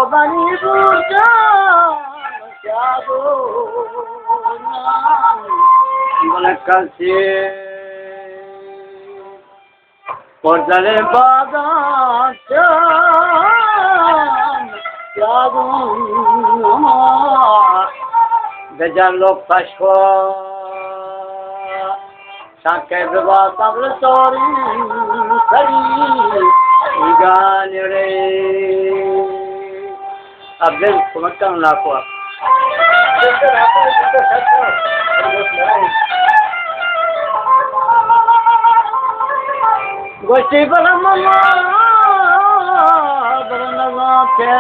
بنی بوجان سیادو نام بلکل سے پرزل بادان چان سیادو نام بجلو پشوا سکے ببا صبر سوری سری گان رے۔ اب دل کمک کن لاکو۔ گوشتی بلا مما بلا نزان پہ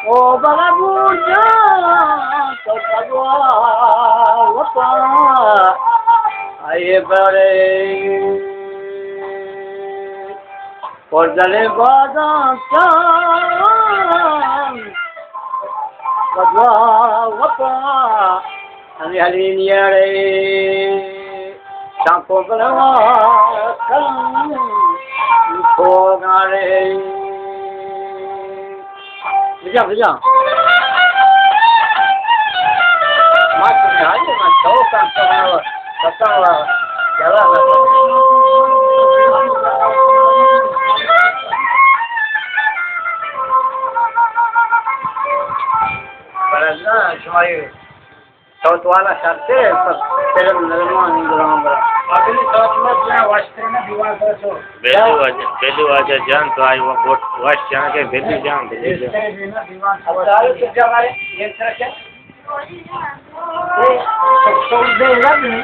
او بلا بوجا تو بگوا وپا اے برے۔ پرزل بادان چان بگوا وپا ہمیں حلین یڑے چانکو بلوا کلم کو گاڑے۔ بجا، بجا۔ ما تو نہ آئی، ما تو کام کرنا ہوا، بتا ہوا، چلا ہوا۔ بلد نہ، شما یہ صوت والا شرطے، پر فلم نظمان گرام برا۔ اگلی صوت میں کیا واشتر میں دیوان پر چھو۔ بیلو واجہ، بیلو واجہ جان تو آئی وہ گوٹ واش جان کے بیلو جان، بیلو جان۔ اب سارے سجا ہمارے یہ طرح کیا؟ یہ سکسول دے لگ نہیں۔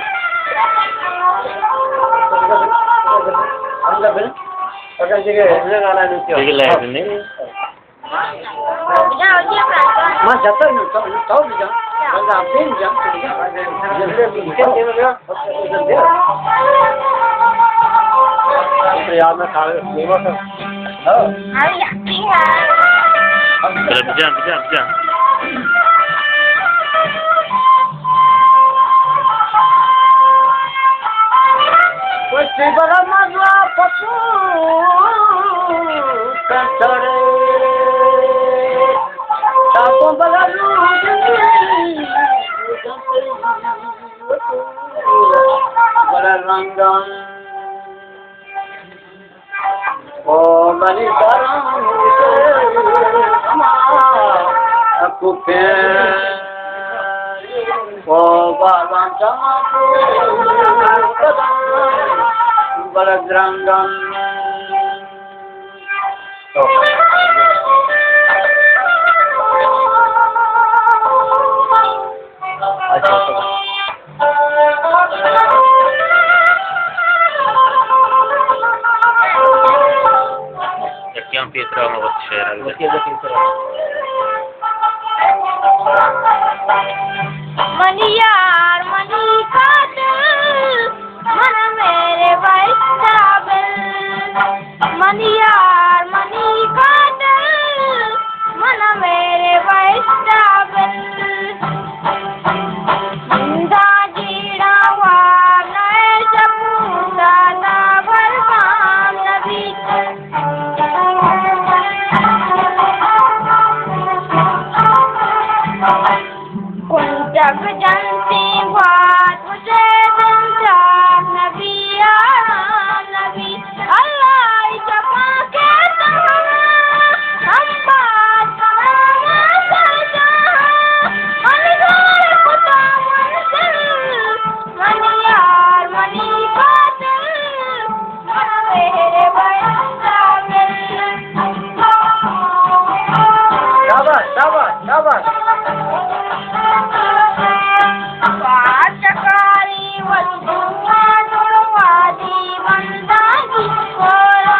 ہم کا بل، اگر جگہ ہے، گانا نہیں کیا؟ جگہ لائے نہیں۔ ما جتا نو تو تو جا۔ بندہ اپین جا۔ یار میں کھا لیوا تھا۔ ہاں۔ بجا، بجا، بجا۔ وشی بلا مزوا پتو کنتڑے، تاپو بلا روزی، بلا رنگان۔ او منی سرم ہما کوپیں، او بازاں چما کو بلد رنگن۔ یکیاں پیسرا ہم وقت شعر آ گیا۔ منی یار، منی قاتل، من میرے بھائی قابل۔ منی یار، منی قاتل، من میرے ویستا بل۔ زندہ جیڑا وار نئے جبو دادا بھربان نبی۔ کنٹگ جنتی وات مجھے دل جان نبی آرام نبی۔ اللہ ای جپا کے تہنا، ہم بات کنا سر جہاں، من گار کتا منزل، من یار منی قاتل، من میرے بھائی قاتل۔ شاباش، شاباش، شاباش۔ پاچکاری وجوہ جڑوا دی بندہ گسکورا۔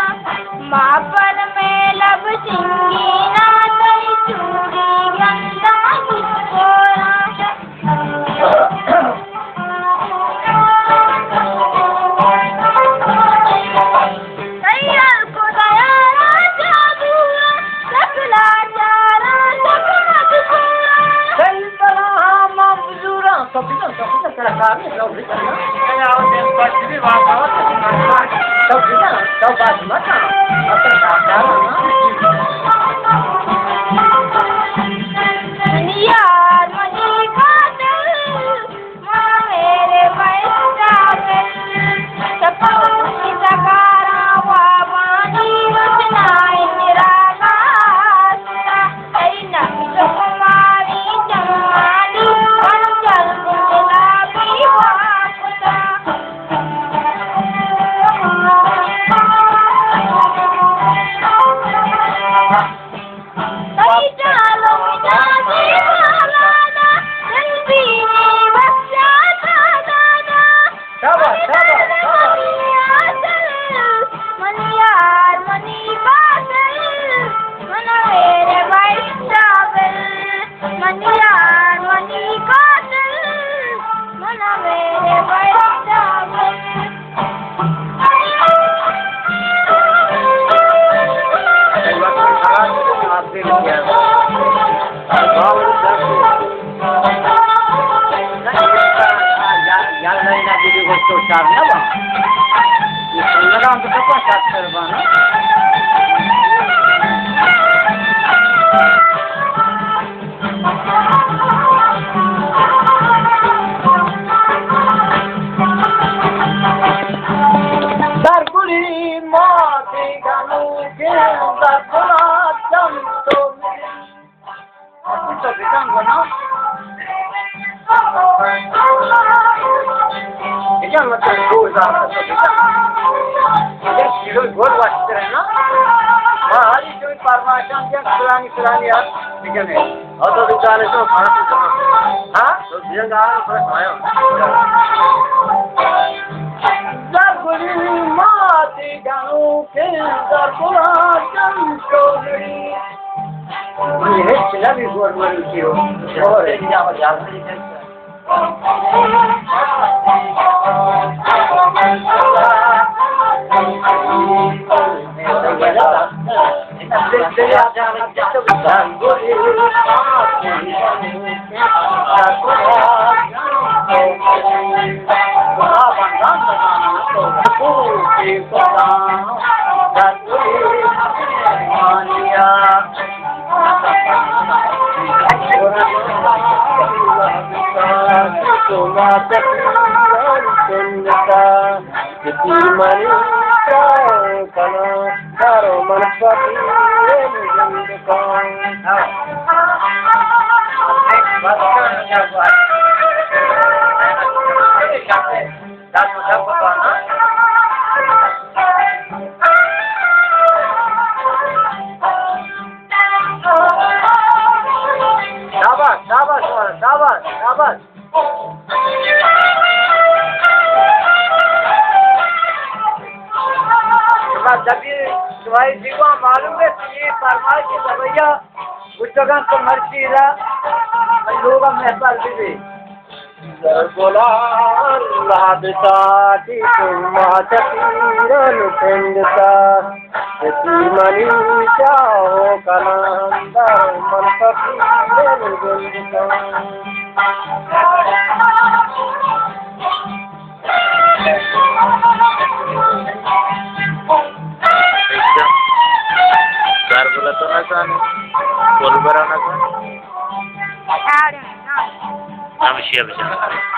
ما پر میں لب سنگینا تئی چوڑی گنداں گسکوراں۔ تئی ہلک و دیارا جادوراں، سکلا چاراں سک مجبوراں۔ تئی بلاہاں ما بزوراں۔ تو بزن، تو بزن، ترا کار نہیں، تو بزن نا۔ تو بزن، تو باز مکن۔ اصل کار کار نا۔ شاباش، شاباش۔ منی یار، منی قاتل، من میرے بھائی شابل، منی یار، منی قاتل، من میرے بھائی شابل۔ درگلی ماتی گنوکیں درگلا چم تو ملی۔ تو بکن گناہ۔ بکن مطلب دو ہزار تو بکن۔ یک کلو گل وشتر ہے نا۔ ما ہری جو فرمائشان دیا فلانی فلانی یار بکنے۔ اور تو بیچارے تو کھانا تو کھانا۔ ہاں؟ تو دیا گا تو کھایا۔ زرگلی ماتی گنوکیں زرگلا چم چوگڑی۔ من ہچ نبی گور من کیو۔ اور شاباش، شاباش، شاباش، شاباش۔ شما دبی شماری دیوان معلوم ہے کہ یہ فرمائش سبیا گشتگان تو مرچی را لوگا محفل بھی۔ گلان لہدتا کہ تو ماچ پیران پنڈتا، کتی منی چاہو کلندر من فقیرن گندتا۔ زرگل تو نہ زانے، گل برا نہ زانے۔ ہمشی ءَ بجن۔